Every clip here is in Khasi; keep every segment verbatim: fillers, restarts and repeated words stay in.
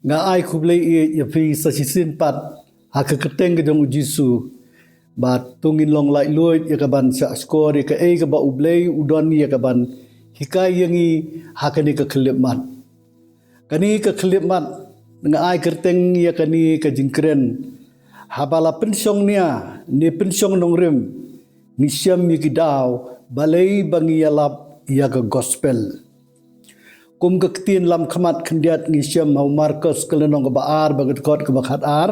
Nga ai khublei ïa phi sa shisien pat ha ka kyrteng ka jong u Jisu. Bad to ngin long laitluid ïa ka ban shah shkor ïa kaei kaba u Blei u don ïa ka ban hikai ïa ngi ha kane ka khyllipmat. Kane ka khyllipmat nga ai kyrteng ïa kane ka jingkren. Haba la pynshong nia ne pynshong nongrim, ngi shem ïa ki daw balei ba ngi ïalap ïa ka gospel. Kum ka ktien lamkhmat khyndiat ngi shem ha u Markos ka lynnong kaba ar bad ka dkhot kaba khatar.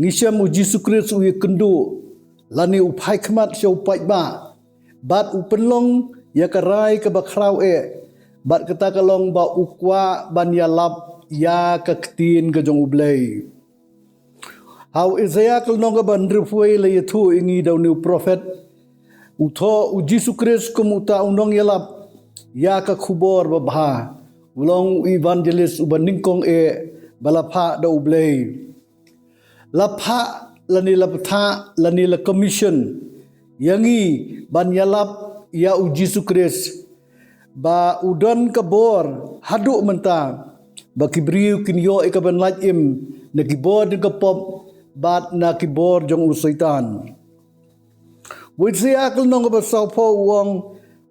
Ngi shem u Jisu Khrist u ïakynduh lane u phai khmat sha u paidbah bad u pynlong ïa ka rai kaba khraw eh. Bad kata ka long ba u kwah ban ïalap ïa ka ktien ka jong u Blei. Ha u Isaiah ka lynnong kaba hynriewphew la ïathuh ïa ngi da une u prophet. U thoh u Jisu Khrist kum uta u nongïalap ïa ka khubor babha. U long u evangelist uba nyngkong eh ba la phah da u Blei. La phah lane la bthah lane la commission ïa ngi ban ïalap ïa u Jisu Khrist. Ba u don ka bor haduh mynta ba ki briew kin ïoh ïa ka ban lait im na ki bor jong ka pop bad na ki bor jong u Soitan. Wei sia ka lynnong kaba sawphew u ong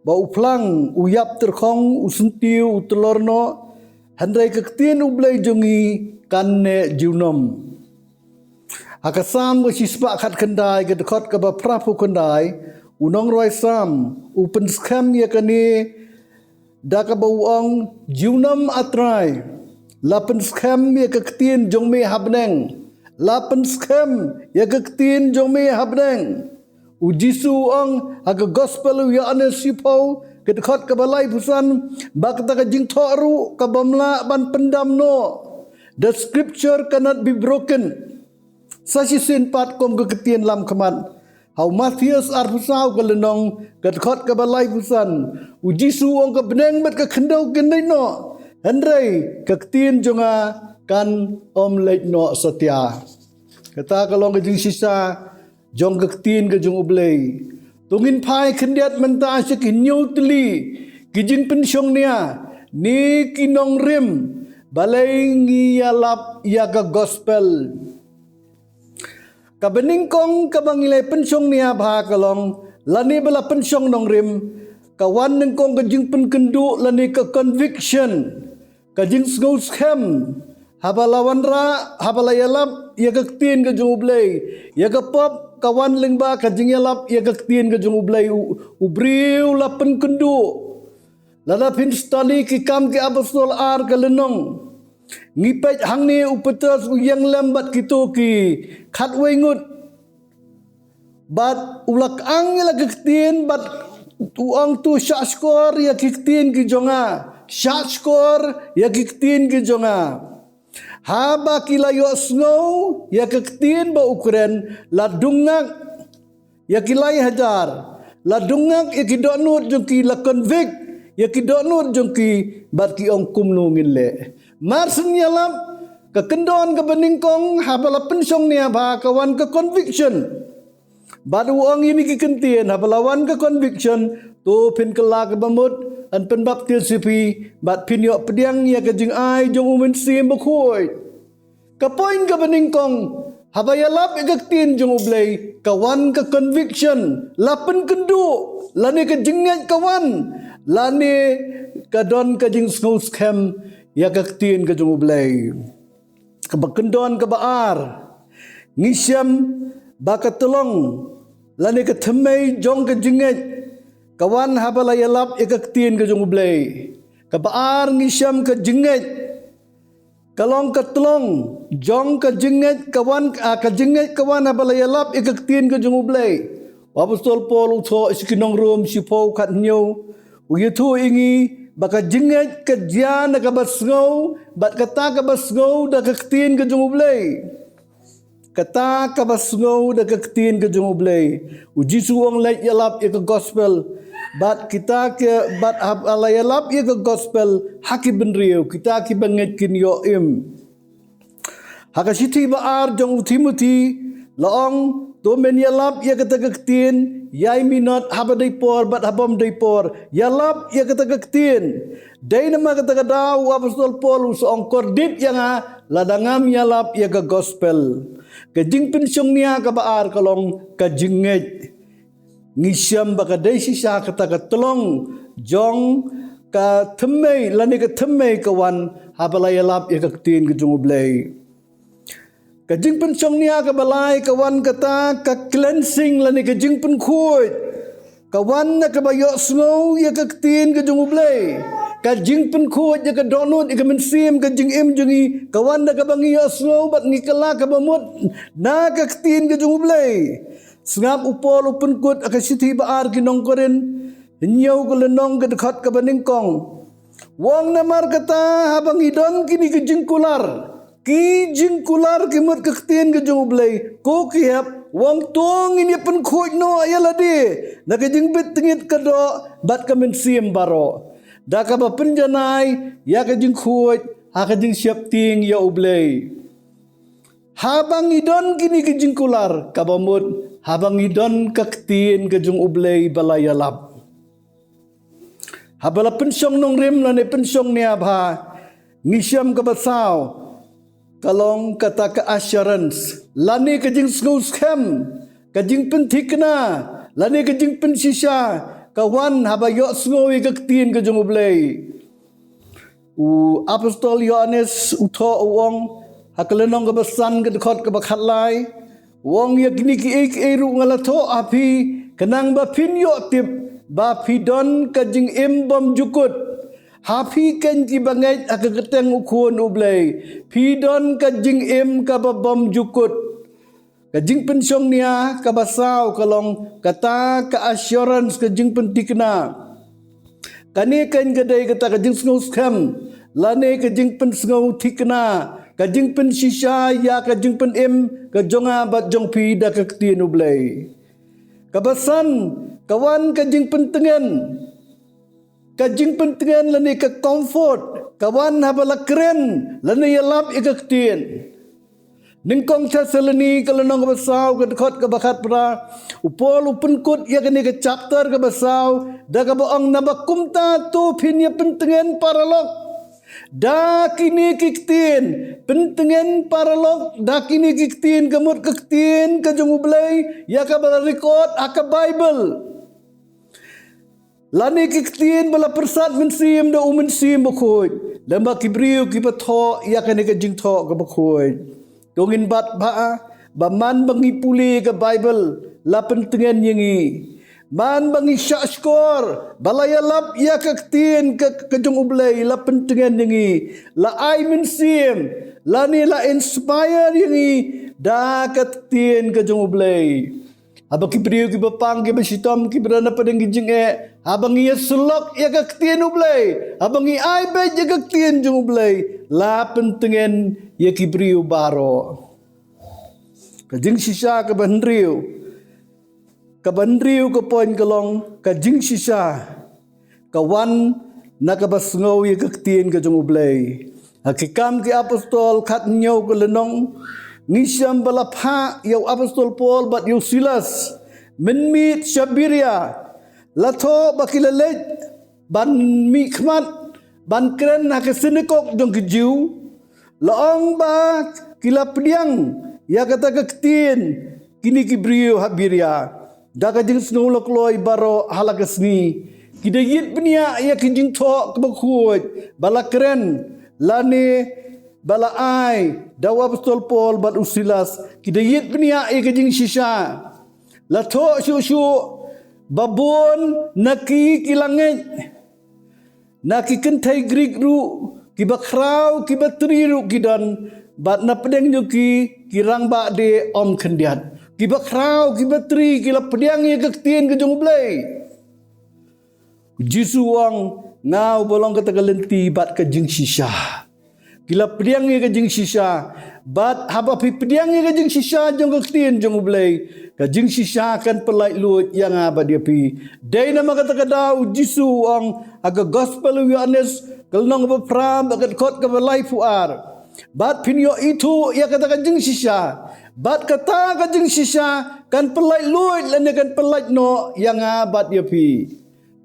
ba u phlang, u ïap tyrkhong, u syntiew, u tlor noh, hynrei ka ktien u Blei jong ngi kan neh junom. Ha ka Salm ka shispah khatkhyndai ka dkhot kaba phraphew khyndai, u nongrwai Salm u pynskhem ïa kane da kaba u ong, junom A Trai, la pynskhem ïa ka ktien jong me ha bneng. La pynskhem ïa ka ktien jong me ha bneng. U Jisu u ong ha ka gospel u Ïoannis shiphew ka dkhot kaba laiphew san ba kata ka jingthoh ruh ka bym lah ban pyndam noh. The scripture cannot be broken. Sa shisien pat kum ka ktien lamkhmat ha u Mathaios arphew saw ka lynnong ka dkhot kaba laiphew san, u Jisu u ong ka bneng bad ka khyndew kin leit noh, hynrei ka ktien jong nga kan ym leit noh satia. Kata ka long ka jingshisha jong ka ktien ka jong u Blei. To ngin phai khyndiat mynta sha ki hynñiew tylli ki jingpynshong nia ne ki nongrim balei ngi ïalap ïa ka gospel. Kaba nyngkong kaba ngi la pynshong nia bha ka long lane ba la pynshong nongrim, ka wan nyngkong ka jingpynkynduh lane ka conviction, ka jingsngewskhem. Haba la wanrah, haba la ïalap ïa ka ktien ka jong u Blei, ïa ka pop ka wan lyngba ka jingïalap ïa ka ktien ka jong u Blei, u, u briew la pynkynduh. Lada phin study ki Kam ki Apostol ar ka lynnong, ngi peit hangne u Petros u ïeng lem bad kito ki khatwei ngut. Bad u la kyang ïa la ka ktien bad u ong, to shah shkor ïa ki ktien ki jong nga. Shah shkor ïa ki ktien ki jong nga. Haba ki la ïohsngew ïa ka ktien ba u kren, la dungak ïa ki lai hajar, la dungak ïa ki dohnud jong ki, la convict ïa ki dohnud jong ki, bad ki ong, kumno ngin leh. Mar shen ïalap, ka kyndon kaba nyngkong haba la pynshong nia bha ka wan ka conviction. Bad u ong ïa kine ki kyntien, haba la wan ka conviction, to phin kylla kaba mut, yn pynbaptis ïa phi, bad phin ïoh pdiang ïa ka jingai jong u Mynsiem Bakhuid. Ka point kaba nyngkong, haba ïalap ïa ka ktien jong u Blei, ka wan ka conviction, la pynkynduh, lane ka jingngeit ka wan, lane ka don ka jingsngewskhem ïa ka ktien ka jong u Blei. Kaba kyndon kaba ar, ngi shem ba ka tyllong lane ka thymmei jong ka jingngeit ka wan haba la ïalap ïa ka ktien ka jong u Blei. Kaba ar ngi shem ka jingngeit ka long ka tyllong jong ka jingngeit ka wan, ah, ka jingngeit ka wan haba la ïalap ïa ka ktien ka jong u Blei. U Apostol Paul u thoh sha ki nong Rom shiphew khathynñiew, u ïathuh ïa ngi ba ka jingngeit ka jia na kaba sngew, bad kata kaba sngew da ka ktien ka jong u Blei. Kata kaba sngew da ka ktien ka jong u Blei. U Jisu u ong leit ïalap ïa ka gospel. Bad kita ki, bad haba la ïalap ïa ka gospel ha ki bynriew, kita kiba ngeit kin ïoh im. Ha ka shithi ba ar jong u Timothi, la ong, to men ïalap ïa kata ka ktien, ïai minot haba dei por bad haba ym dei por, ïalap ïa kata ka ktien. Dei namar kata ka daw u Apostol Paul u sa ong, kordit ïa nga Lada ngam ïalap ïa ka gospel, ka jingpynshongnia kaba ar ka long ka jingngeit. Ngi shem ba ka dei shisha kata ka tyllong jong ka thymmei, lane ka thymmei ka wan haba la ïalap ïa ka ktien ka jong U Blei. Ka jingpynshongnia kaba lai ka wan kata ka cleansing, lane ka jingpynkhuid. Ka wan na kaba ïohsngew ïa ka ktien ka jong U Blei. Ka jingpynkhuid ïa ka dohnud, ïa ka mynsiem, ka jingim jong ngi, ka wan na kaba ngi ïohsngew bad ngi kylla kaba mut na ka ktien ka jong U Blei. Sngap u Paul u pynkut ha ka shithi ba ar ki nong Korinth, hynñiew ka lynnong, ka dkhot kaba nyngkong. U ong, namar kata, haba ngi don kine ki jingkular, ki jingkular ki mut ka ktien ka jong U Blei, ko ki hep, u ong, to ngin ïa pynkhuid noh ïa lade na ka jingbit tyngit ka doh bad ka mynsiem baroh, da kaba pynjanai ïa ka jingkhuid ha ka jingsheptieng ïa U Blei. Haba ngi don kine ki jingkular, kaba mut haba ngi don ka ktien ka jong U Blei ba la ïalap. Haba la pynshong nongrim lane pynshongnia bha, ngi shem kaba saw ka long kata ka assurance, lane ka jingsngew skhem, ka jingpynthikna, lane ka jingpynshisha, ka wan haba ïohsngew ïa ka ktien ka jong U Blei. U apostol Ïoannis u thoh, u ong ha ka lynnong kaba san, ka dkhot kaba khatlai, u ong, ïa kine kiei kiei ruh nga la thoh ha phi, khnang ba phin ïoh tip ba phi don ka jingim bymjukut. Ha phi kein kiba ngeit ha ka kyrteng U Khun U Blei, phi don ka jingim kaba bymjukut. Ka jingpynshongnia kaba saw ka long kata ka assurance, ka jingpynthikna. Kane kein ka dei kata ka jingsngew skhem, lane ka jingpynsngew thikna, ka jingpynshisha ïa ka jingpynim ka jong nga bad jong phi da ka ktien U Blei. Kaba san, ka wan ka jingpyntngen. Ka jingpyntngen lane ka comfort ka wan haba la kren lane ïalap ïa ka ktien. Nyngkong Thessaloni ka lynnong kaba saw, ka dkhot kaba khatphra, u Paul u pynkut ïa kane ka chapter kaba saw da kaba ong, naba kumta to phin ïa pyntngen paralok da kine ki ktien. Pyntngen paralok da kine ki ktien, ka mut ka ktien ka jong U Blei ïa kaba la record ha ka Bible. Lane ki ktien ba la pyrsad mynsiem da U Mynsiem Bakhuid, lem bad ki briew kiba thoh ïa kane ka jingthoh kaba khuid. To ngin bat bha ba man ba ngi pule ka Bible la pyntngen ïa ngi. Man ba ngi shah shkor ba la ïalap ïa ka ktien ka, ka jong U Blei la pyntngen ïa ngi. La ai mynsiem lane la inspire ïa ngi da ka ktien ka jong U Blei. Haba ki briew kiba pang, kiba shitom, kiba don na pdeng ki jingeh, haba ngi ïa syllok ïa ka ktien U Blei, haba ngi ai beit ïa ka ktien jong U Blei, la pyntngen ïa ki briew baroh. Ka jingshisha kaba hynriew, kaba hynriew ka point ka long ka jingshisha ka wan na kaba sngew ïa ka ktien ka jong U Blei. Ha Ki Kam Ki Apostol khathynñiew ka lynnong, ngi shem ba la phah ïa u apostol Paul bad ïa u Silas mynmiet sha Beria. La thoh ba ki la leit ban mihkhmat ban kren ha ka synagog jong ki Jiw. La ong ba ki la pdiang ïa kata ka ktien kine ki briew ha Beria. Da ka jingsngew la kloi baroh ha la ka sngi, ki da ïit bniah ïa ki jingthoh kaba khuid ba la kren lane ba la ai da u apostol Paul bad u Silas. Ki da ïit bniah ïa ka jingshisha. La thoh shuh shuh ba bun na ki ki la ngeit. Na ki kynthei Grik ruh kiba khraw kiba tri ruh ki don, bad na pdeng jong ki, ki rangbah de ym khyndiat. Kiba khraw kiba tri ki la pdiang ïa ka ktien ka jong U Blei. U Jisu u ong, nga uba long kata ka lynti bad ka jingshisha. Ki la pdiang ïa ka jingshisha. Bad haba phi pdiang ïa ka jingshisha jong ka ktien jong U Blei, ka jingshisha kan pyllait luid ïa nga bad ïa phi. Dei namar kata ka daw u Jisu u ong ha ka gospel u Ïoannis ka lynnong ba phra, ka dkhot kaba laiphew ar, bad phin ïoh ithuh ïa kata ka jingshisha, bad kata ka jingshisha kan pyllait luid lane kan pyllait noh ïa nga bad ïa phi.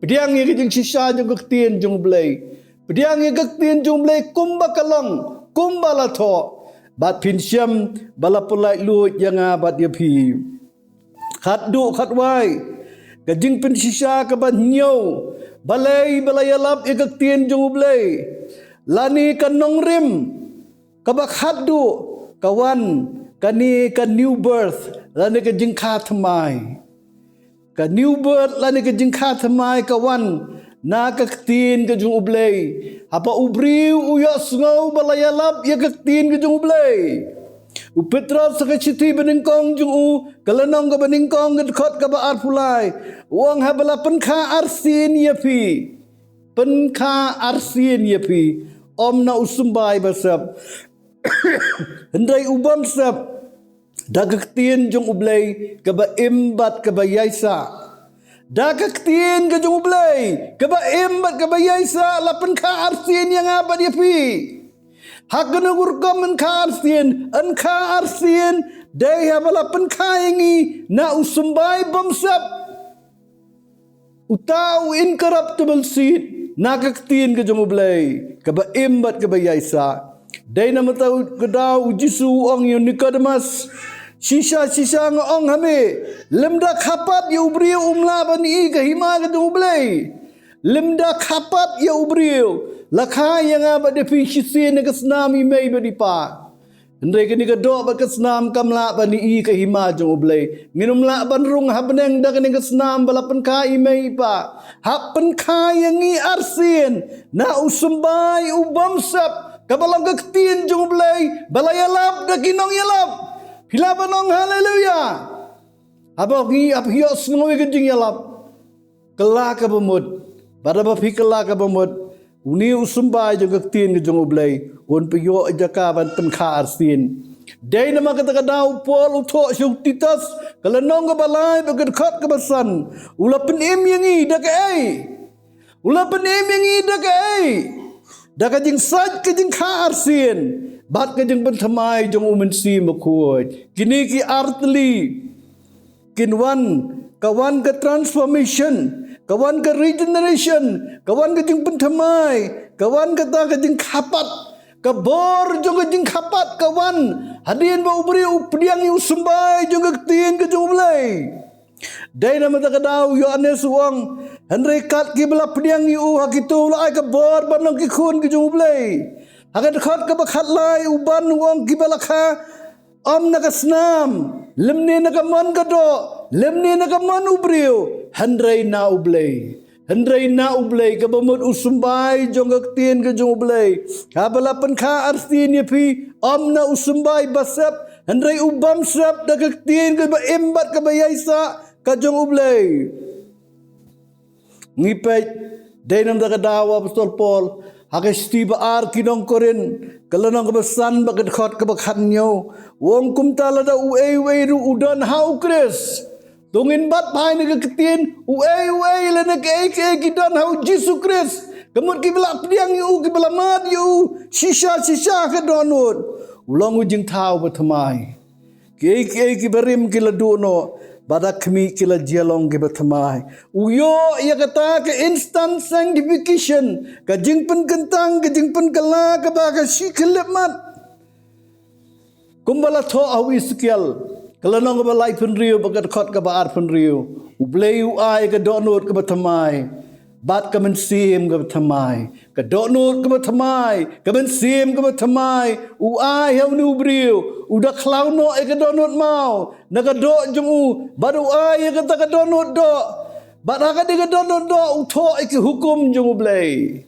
Pdiang ïa ka jingshisha jong ka ktien jong U Blei. Pdiang ïa ka ktien jong U Blei kumba ka long. kumba la thoh, bad phin shem ba la pyllait luid ïa nga bad ïa phi. Khatduh khatwai, ka jingpynshisha kaba hynñiew, balei ba la ïalap ïa ka ktien jong U Blei, lane ka nongrim kaba khatduh ka wan, kane ka new birth, lane ka jingkha thymmai. Ka new birth lane ka jingkha thymmai ka wan na ka ktien ka jong U Blei. Haba u briew u ïohsngew ba la ïalap ïa ka ktien ka jong U Blei. U Petros ha ka shithi banyngkong jong u, ka lynnong kaba nyngkong, ka dkhot kaba arphew lai, u ong, haba la pynkha arsien ïa phi, pynkha arsien ïa phi, ym na u symbai basep, hynrei u bym sep, da ka ktien jong U Blei kaba im bad kaba ïaisah. Da ka ktien ka jong U Blei kaba im bad kaba ïaisah la pynkha arsien ïa nga bad ïa phi. Ha kano ka rukom yn kha arsien? Yn kha arsien dei haba la pynkha ïa ngi na u symbai bym sep, uta u incorruptible seed, na ka ktien ka jong U Blei kaba im bad kaba ïaisah. Dei namar kata ka daw U Jisu u ong ïa u Nikodemus, shisha shisha nga ong ha me, lymda kha pat ïa u briew um lah ban ïohi ka hima ka jong U Blei. Lymda kha pat ïa u briew, la kha ïa nga bad ïa phi shisien na ka snam i mei bad i pa. Hynrei kane ka doh bad ka snam kam lah ban ïohi ka hima jong U Blei. Ngin ym lah ban rung ha bneng da kane ka snam ba la pynkha i mei i pa. Hap pynkha ïa ngi arsien na u symbai u bym sep, kaba long ka ktien jong U Blei ba la ïalap da ki nongïalap. Phi lah ban ong haleluya. Haba ngi ap ïohsngew ïa ka jingïalap, kylla kaba mut. Bad haba phi kylla kaba mut, une u symbai jong ka ktien ka jong U Blei un pynïoh jaka ban pynkha arsien. Dei namar kata ka daw u Paul u thoh sha u Titus, ka lynnong kaba lai bad ka dkhot kaba san, u la pynim ïa ngi da kaei? U la pynim ïa ngi da kaei? Da ka jingsait ka jingkha arsien bad ka jingpynthymmai jong U Mynsiem Bakhuid. Kine ki ar tylli kin wan, ka wan ka transformation, ka wan ka regeneration, ka wan ka jingpynthymmai, ka wan kata ka jingkha pat, ka bor jong ka jingkha pat ka wan hadien ba u briew u pdiang ïa u symbai jong ka ktien ka jong U Blei. Dei namar kata ka daw u Ïoannis u ong, hynrei kat kiba la pdiang ïa u, ha kito u la ai ka bor ban long ki khun ki jong U Blei. Ha ka dkhot kaba khatlai u ban u ong, kiba la kha ym na ka snam, lymne na ka mon ka doh, lymne na ka mon u briew, hynrei na U Blei. Hynrei na U Blei, kaba mut u symbai jong ka ktien ka jong U Blei. Haba la pynkha arsien ïa phi, ym na u symbai ba sep, hynrei u bym sep, da ka ktien kaba im bad kaba ïaisah ka jong U Blei. Ngi peit, dei namar kata ka daw u apostol Paul ha ka shithi ba ar ki nong Korinth, ka lynnong kaba san bad ka dkhot kaba khathynñiew, u ong, kumta lada uei uei ruh u don ha U Khrist, to ngin bat phai na ka ktien uei uei lane kaei kaei ki don ha U Jisu Khrist, ka mut kiba la pdiang ïa u, kiba la mad ïa u shisha shisha ha ka dohnud, u long u jingthaw bathymmai. Kiei kiei kiba rim ki la duh noh, bad ha khmih ki la jia long kiba thymmai. U ïoh ïa kata ka instant sanctification, ka jingpynkyntang, ka jingpynkylla kaba ha ka shi khyllipmat. Kumba la thoh ha u Esekiel, ka lynnong kaba laiphew hynriew bad ka dkhot kaba arphew hynriew, U Blei u ai ka dohnud kaba thymmai bad ka mynsiem kaba thymmai. Ka dohnud kaba thymmai, ka mynsiem kaba thymmai, u ai ha une u briew uba khlaw noh ïa ka dohnud maw na ka doh jong u, bad u ai ïa kata ka dohnud doh. Bad ha kane ka dohnud doh u thoh ïa ki hukum jong U Blei,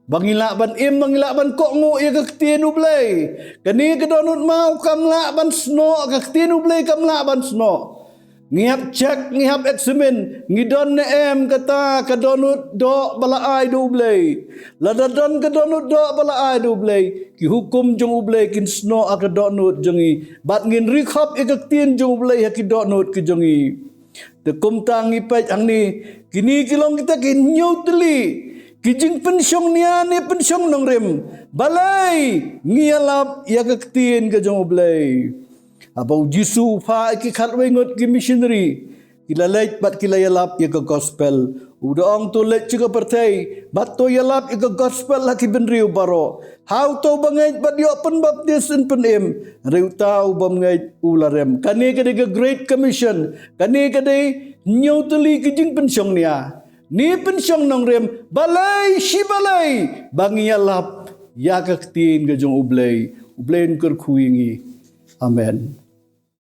ba ngi lah ban im, ba ngi lah ban kohnguh ïa ka ktien U Blei. Kane ka dohnud maw kam lah ban snoh, ka ktien U Blei kam lah ban snoh. Ngi hap check, ngi hap examine, ngi don ne em kata ka dohnud doh ba la ai da U Blei. Lada don ka dohnud doh ba la ai da U Blei, ki hukum jong U Blei kin snoh ha ka dohnud jong ngi, bad ngin ri khop ïa ka ktien jong U Blei ha ki dohnud ki jong ngi. Te kumta ngi peit hangne, kine ki long kita ki hynñiew tylli ki jingpynshong nia ne pynshong nongrim, balei ngi ïalap ïa ka ktien ka jong U Blei. Haba U Jisu u phah ïa ki khatwei ngut ki missionary, ki la leit bad ki la ïalap ïa ka gospel. U da ong, to leit sha ka pyrthei bad to ïalap ïa ka gospel ha ki bynriew baroh. Ha uto uba ngeit bad ïoh pynbaptis yn pynim, hynrei uta u bym ngeit u la rem. Kane ka dei ka Great Commission. Kane ka dei hynñiew tylli ki jingpynshong nia. Ngin pynshong nongrim balei shi balei ba ngin ïalap ïa ka ktien ka jong U Blei. U Blei un kyrkhu ïa ngi. Amen.